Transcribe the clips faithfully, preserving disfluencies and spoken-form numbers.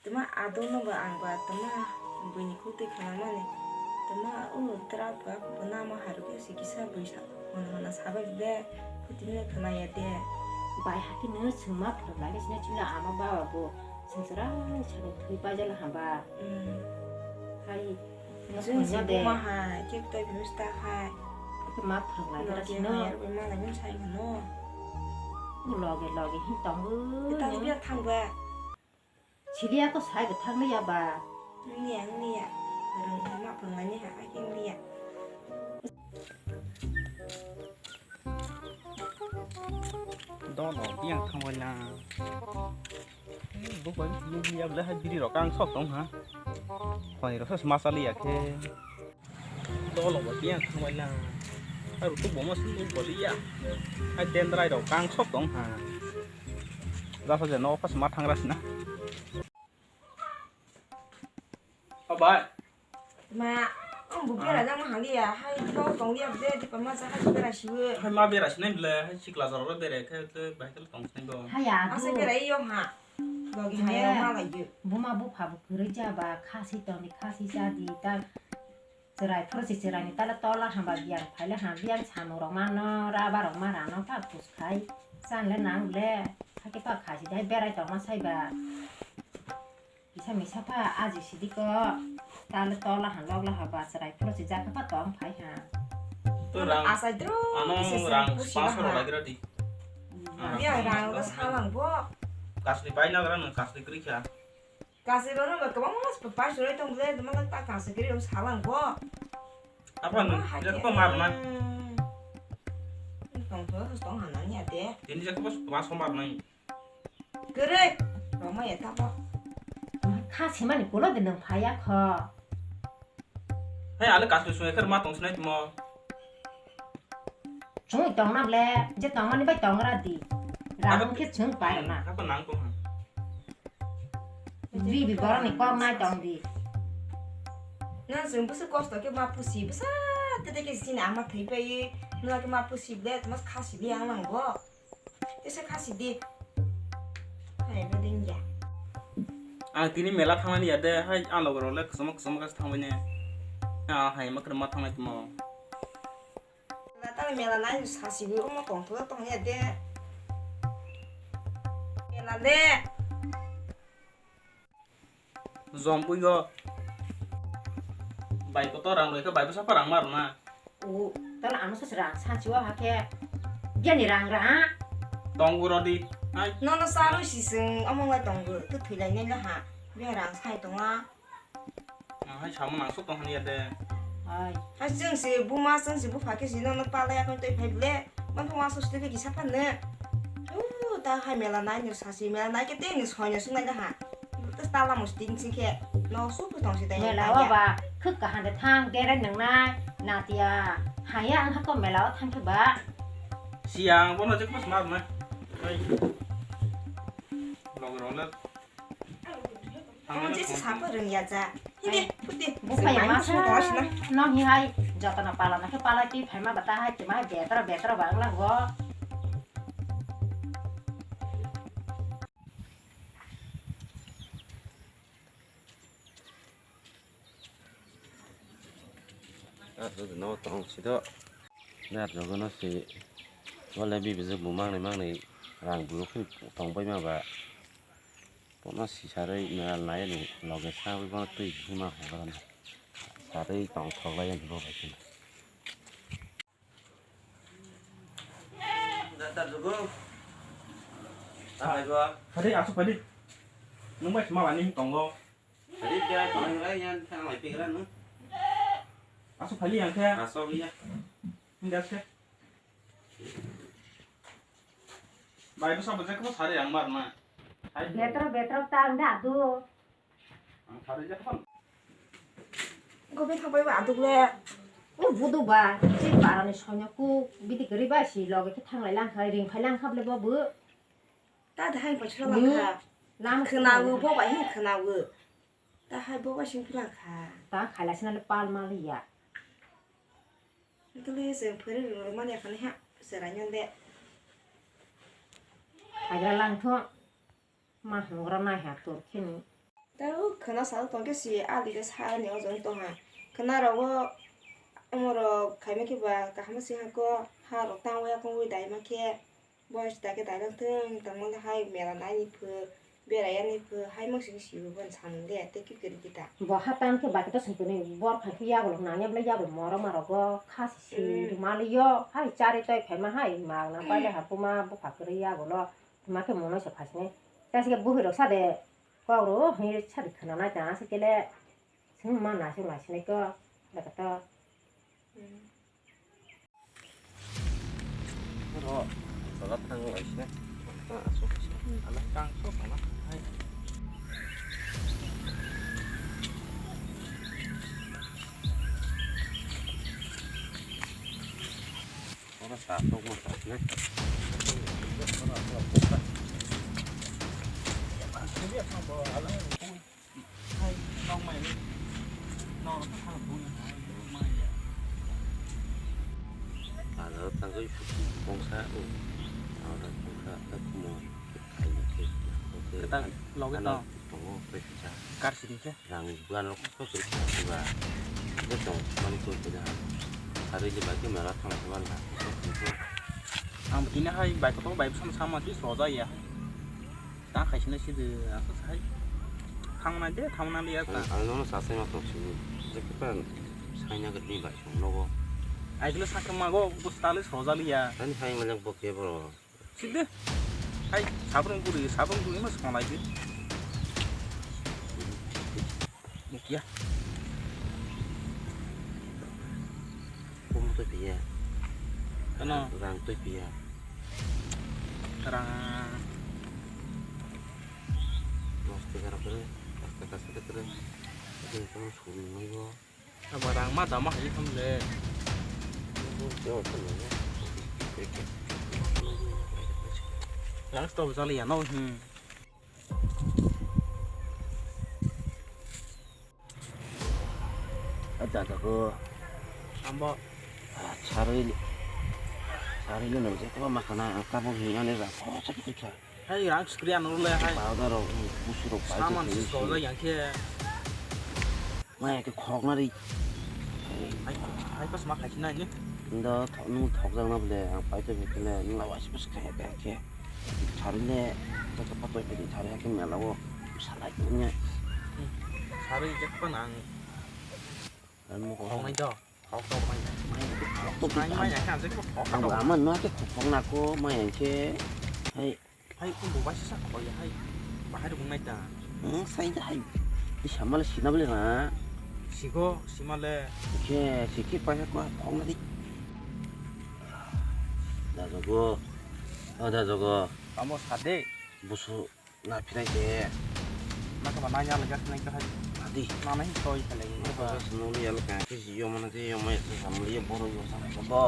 Tama adung no ba ang ba tama buini khuk twi khwnamani. Tama o trak ba bana ma harok ya si kisa bui sa hona hona sabai de kutini khwnaya de. Bai hati no sima phwrwng lai sina chuna ama baba bo sensara sani thwi pajal hamba. Hmm. Hai. Jeng si buma hai, kek toi bimis ta hai. Khe ma phwrwng lai gra sino. Loge hai, buma lai bum sai hano. Loge loge hi tongo. Kita biya thang ba. Siliya ko sai bo thang liya ba. Niya niya. Rung ma phwrwng lai ni ha, ai keng niya. Dolo biyang thangbai na. Bo bai biyang liya bole hai biri rok ang sok tong ha. Khoni rok se ma chali ya khe. Dolo bo biyang thangbai na. Hai rutuk bo ma sung bo liya. Hai dendrai rok ang sok tong ha. Jasa je no pas ma thangra sina. O bai. Ma, ang bo bera jang hali ya, hai bo tong liya je di pa ma sa hai bera siwe. Hai ma bera sinai bole, hai sikla jora bera khe tle bai khe tong sinai bo. Hai ya. Asa bera iyo ha. Logi hai ma lai yo. Buma bupha bo kwrwi ja ba, khasi tong di, khasi cha di, ta chwrai phuru si chwrai ni tala tola hamba biyang phai le ha, biyang samung rok ma no, raba rok ma rano ta kus khai. Chan le nang le, hakhe pa khasi dai berai tong ma sai ba. Kisa misa pha aji sidi ko, tale tola ha logla ha ba chwrai phuru si jakha pha tong phai ha. To rang, asai dru, ano kisa rang pusi paso rok ha. Lagira di. Hmm. Rang biya paso rang rok salang bo. Kasni pai na rang kasni kri kha. Kasni rok no kwbang mas pa pai surai tong le, mana ta kasni kri rok salang bo. Apa no, hai ya ke ko mar na. Hmm. Tong to, tong ha nang ya de. Tini jakha paso mar nai. Kwrwi. Roma ya tabo. Kha simani kulo de nang phaya kho. Hai ale kasui sui kher ma tong sinai timo. Chungwi tong na ble, je tong mani bai tong ra di. Rang khe chung pai na. Apa nang tong ha. Bi bi borok ni kok nai tong di. Nang sung busu kosto ke ma pusi bsa tete ke sini ama thei pai. Nula ke ma pusi ble, mas khasi bi ang nang bo. Tesa khasi di. Hai, beding ya. Ang tini mela thangmani ya de, hai, ang logo rok le kwchama kwchama khe thangbai ne. Ah, hai, ma kwrwma thangnai tamo. Mela tang mela nai sasi bi omo tong thok tong ya de. Mela le. Jompui go. Bai kotor rang roi khe bai bwsa pha rang ma rwna. O, tala ano sasi rang sanchi o hakhe. Biyani rang rang. Tong uro di. Ai. Nono saroi sising omong lai tongo. Tu thwi lai nai ha. Biya rang sai tonga. Ang hai samo nang sok tong hanya de. Ai. Hai chwng si buma chwng si bupha khe si nono palai akhon tei phai ble. Bang thong asok sile kisa phanne. U ta hai mela nai ni sasi mela nai khe tei ni soi no sung nai da ha. Tala mo sting sing khe no su pu tong si dai. Mela wa ba khuk ka hande thang dere nang nai na tia. Haya ang ha ko mela wa thang khe ba. Siang bono je kos mar na. Log role. Tamo je se sabo rwngya ja. Hide, hide. Buphai ma sa. No hi hai jotona palana khe palai twi phaima bata hai twi ma betro betro ba wngla go. Ah, no tong sido. Nar jogo no si. Wale bi bijak bu mangnai mangnai rang bu khe tong bai ma ba. Bono sisarwi mela nai ni loge sawi bono twi hima hwngrana. Sarwi tongthok lai ani bo bai kheno. Phadi, aswk phadi. Nwng bai se mala ni tongo. Aswk phali yang khe. Aswk ya. Hingga se. Bai bwsa bo jekma sari ang mar na. Hai. Betro betro ta ang da do. Ang sari jekma. Gobe thang bai ba aduk le. O budu ba, si barani sonya ku bidi gari ba si loge ke thang lai lang khai ring khai lang khap le bo bu. Ta da hai pa chura lang kha. Lang khna bu bo ba hin khna bu. Ta hai bo ba sing phila kha. Ta khaila sina le pal ma li ya. Tole se phwrwng rwmani aphani ha, se rainyan de. Hagra langtho, ma hwngra nai ha tor khini. Khwna salo tongkhe si ali khe sa ani o joni tongha. Khwna rogo omo rok khaima khe ba kaham se hako ha rok tang waya kong wi dai ma khe. Boys da khe dai lang thung tongmo le hai mela nai ni phu berai ani phu hai mung sing si bo samung de tei ki kiri kita. Bo ha tan khe ba khe to sing tuni bor khai khe yago lok nang ya bole yago moro ma rogo kha si si ma le yo hai chari toi khai ma hai ma na pai le ha puma bupha kwrwi yago lo ma khe mono se phai sini. Ta se buhi rok sa de. Kok ro, hwnwi sadi khwnanai ta, aswk kele, chwng ma naisuk naisinai kok, bwkha to. Ro, jaga thang lai sini. Aswk, ala kang sok, ala hai. Ora sa sok ma sa sini. Bazar o tangwi suki kongsa o. Aro kongsa ta kumo kaina khe. Kwtal logi ano tong. Tongo koi kisa. Kar sidi khe. Rang buan rok kok kisa ba. Bo tong mani koi kisa. Hari ni bai khe mela thang thang na. Ang tini hai bai kotor bai bwsano sama di soja ya. Ta khaisina sidi, aswk hai. Thangnai de, thangnai liya ta. Ang, ang nono sasai ma tong sini. Jekhe pan saina gani bai song nogo. Ai kilo sakhe mago, bus tali sojali ya. Ani hai malak bo ke bro. Sidi. Hai, sabun guri, sabun guri ma songlai di. Nukya. Kum twi piya. Kano? Rang twi piya. Rang. Dos taka rok kre, dos taka sa kre. Ini kamu suruh nunggu. Sama rang ma dama hai kam le. Rang stop jali ya no, hmm. Ada ada ko. Ambo. Saril. Saril nang je ko makana ang tabuk hinga ne ra ko sa kisa. Hai rang screen ro le hai. Powder rok busu rok pai. Saman se soja yang khe. Maya khe khoroknari. Hai, hai pas ma khai nai ni. Ndo thok nung thok jang na bole ang pai to bole nung la wasi pas khai ba khe. Sari le to to patoi pe sari ha khe mela o salai ne. Sari je pa nang. Ang mo ko. Khoroknai do. Khorok to mai. Maya khe khorok to. Nang maya khe ang je khorok to. Ang ama no khe khorokna ko maya khe. Hai. Hai, umbo bai sisa khoi hai. Bahai rung nai ta. Hmm, sai da hai. Di sama le sina bole na. Sigo, sima le. Ke, siki pai ko phong na di. Da jogo. Oh, da jogo. Amo sade. Busu na phirai de. Na ka ba na ya le gas nai ka hai. Adi. Na nai toi ka le. Na ka ba sunu ya le ka ki yo mana de yo mai sa mo ye boro yo sa ko do.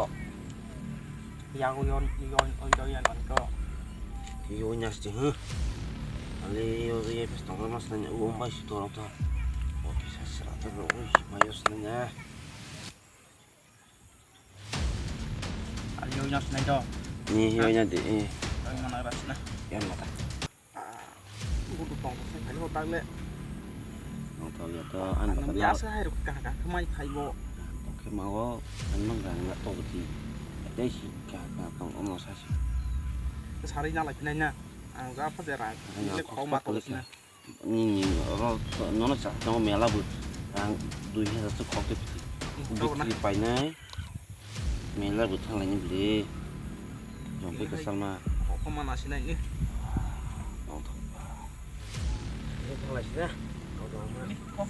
Yago yon, yon, yon, yon, yon, ko. Yo nyas ti, huh? Ale yo ye pes tong mas nanya u ombai si toro ta. O kisa sera ta bro, ui, mayos nanya. Ale yo nyas nai do. Ni yo nya de, eh. Ang mana ras na. Yan mata. Budu tong se phai ho tak le. Tong tong ya to an. Ang ya sa hai ruk ka ka mai phai bo. Tong khe ma o an mang ga na to ti. Dei si ka ka tong om sa si. Sari na lai nai na. Ang ja pha je ra. Ni le khok ma to si na. Ni ni ro no no sa tong mela bu. Ang dui hajar se khok te. Bikri pai nai. Mela bo thang laini bwle. Jong pai kwchal ma. Kok ma nasi nai ni. Nong thok. Ni thang lai sida. Kok ma.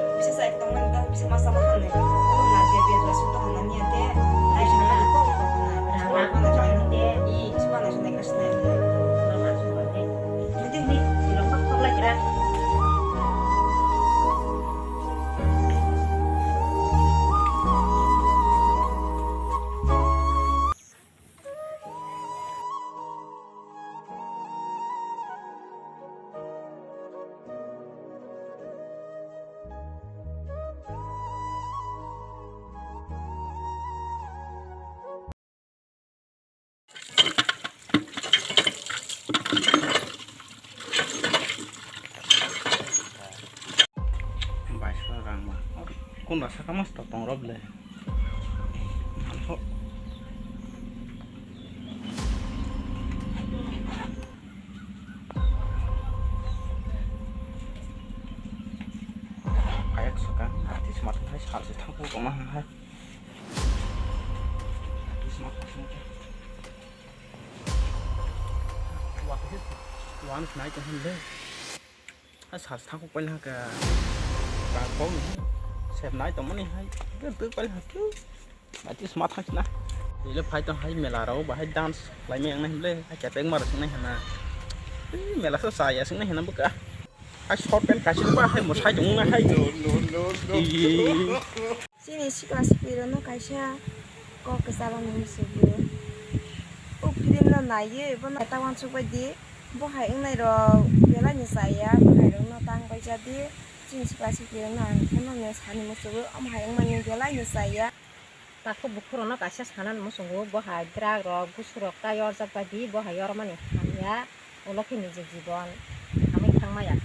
Bisa sa ek tong mani ta bisa masa ma hanai. Ko na de be ba su to hanani ate. Ai sa na ko ko na. Ra ra ko na jai de. I, isma na sa na ka sa na. Ra ra su ba de. Ni de ni. Ni lo ko ko la kira. Baisra rang ma. Kun rasa kamas to tong rob le. Manho. Kayak suka, artis mata hai sal se thangku tong ma hai. Artis mata sungke. Wa he, wan snai tong le. A sal thangkuk pailha ka. Ka kong. Sep nai tongmani hai. Tuk pailha tu. Ati sma thangna. Ile phai tong hai mela rao bahai dance lai me ang nai le. Hai kepeng mar sung nai hana. Mela sa sa ya sung nai hana buka. Hai short pant kachi ba hai mo sai tong na hai. Chini sikla siklirokno kaisa kok kwcharo hinwi swngwi, o film no naiwi bono ta uansuk bai di, bo hai wngnai rok belai no chaya, bo hai rok no tang bai ja di, chini sikla siklirokno ang phano no sani muchungo, omo hai wngmani belai no chaya. Takhuk bukhuk rokno kaisa sanani muchungo, bo hai drug rok, gusu rok ta yorjak bai di, bo hai yormani hamya, ulo khe niji jibon hamwi thangmaya.